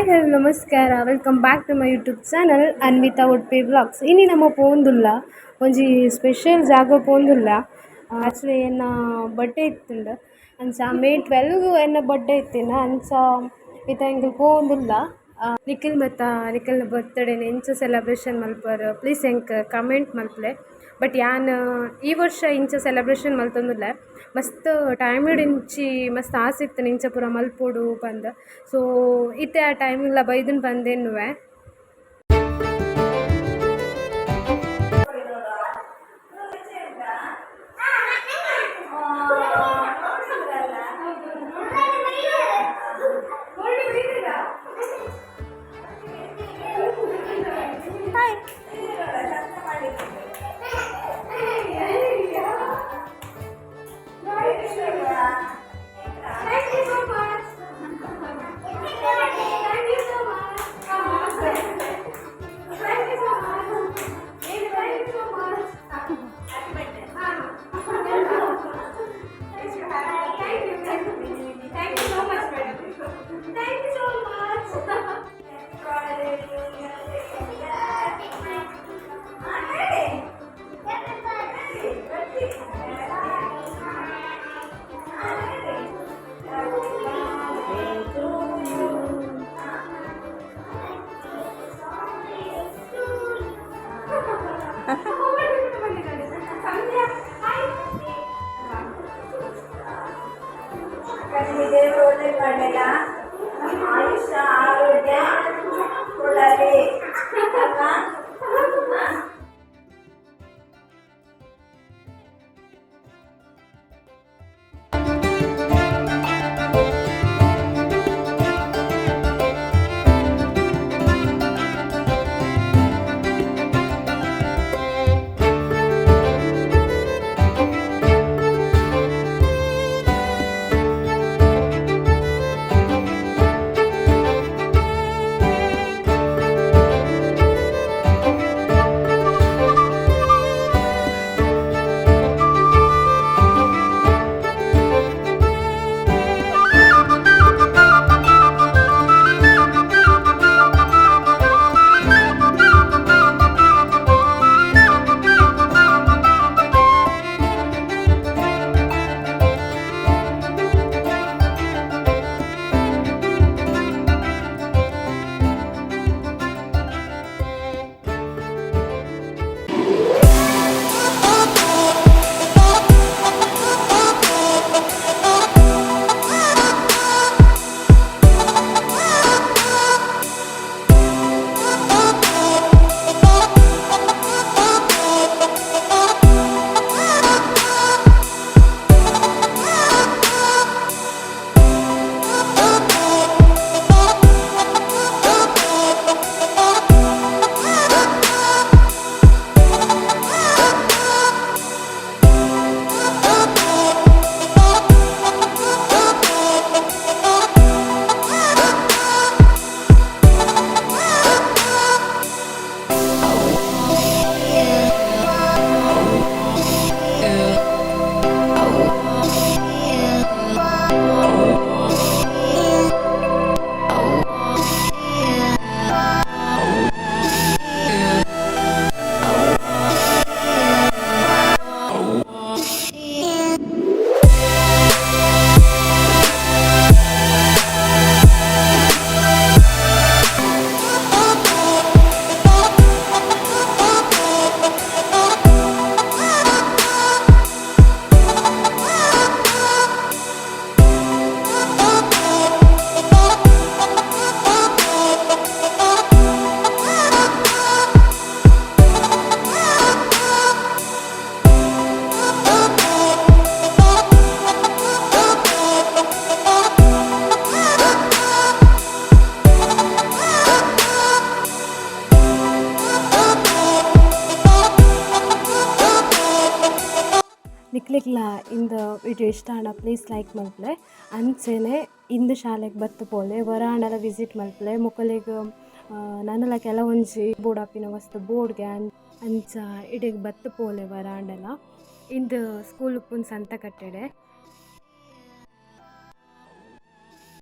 Hello ನಮಸ್ಕಾರ, welcome back to my YouTube channel Anvita Udupi vlogs. ಇನಿ ನಮ ಪೋವೊಂದುಲ್ಲ ಒಂಜಿ ಸ್ಪೆಷಲ್ ಜಾಗ ಪೋವೊಂದುಲ್ಲ. ಆಕ್ಚುಲಿ ಎನ್ನ ಬರ್ಡೇ ಇತ್ತುಂಡು, ಅಂಚ ಮೇ 12 ಎನ್ನ ಬರ್ಡೇ ಇತ್ತಿನ. ಅಂಚ ಇತ್ತೆ ಎಂಕುಲು ಪೋವೊಂದುಲ್ಲ. ನಿಕುಲು ಮಾತ ನಿಕಲ್ನ ಬರ್ತ್ಡೇನ್ ಎಂಚ ಸೆಲೆಬ್ರೇಷನ್ ಮಲ್ಪುವರ್ ಪ್ಲೀಸ್ ಎಂಕ್ ಕಮೆಂಟ್ ಮಲ್ಪುಲೆ. ಬಟ್ ಯಾನ್ ಈ ವರ್ಷ ಇಂಚ ಸೆಲೆಬ್ರೇಷನ್ ಮಲ್ತೊಂದುಲ್ಲೆ. ಮಸ್ತ್ ಟೈಮ್ ಇಂಚಿ ಮಸ್ತ್ ಆಸೆ ಇತ್ತ್ಂಡ್ ಇಂಚ ಪೂರ ಮಲ್ಪೊಡು ಪಂದ್. ಸೊ ಇತ್ತೆ ಆ ಟೈಮ್ ಲ ಬೈದ್ಂಡ್ ಪಂದ್ ಎನ್ನುವೆ. Thank you so much. Thank you so much. Thank you so much. Thank you so much. Thank you. Thank you so much, madam. Thank you so much. ದೇವರು ಒಳ್ಳೇದು ಮಾಡಲಿಲ್ಲ, ಆಯುಷ್ಯ ಆರೋಗ್ಯ ಕೊಡಲಿ ಅಲ್ವಾ? ನಿಕ್ಲೆಗ್ಲ ಇಂದ ವಿಡಿಯೋ ಇಷ್ಟ ಆಂಡ ಪ್ಲೀಸ್ ಲೈಕ್ ಮಲ್ಪುಲೆ. ಅಂಚೆನೆ ಇಂದು ಶಾಲೆಗ್ ಬತ್ತ್ ಪೋಲೆ, ವರಾಂಡಲ ವಿಸಿಟ್ ಮಲ್ಪುಲೆ. ಮೊಕಲೆಗ್ ನನಲ ಕೆಲವೊಂಜಿ ಬೋಡಾಪಿನ ವಸ್ತು ಬೋಡ್ಗೆ, ಅಂಚ ಇಡೆಗ್ ಬತ್ತ್ ಪೋಲೆ ವರಾಂಡಲ. ಇಂದು ಸ್ಕೂಲ್ ಉಪ್ಪುನ ಸಂತಕಟ್ಟೆಡೆ.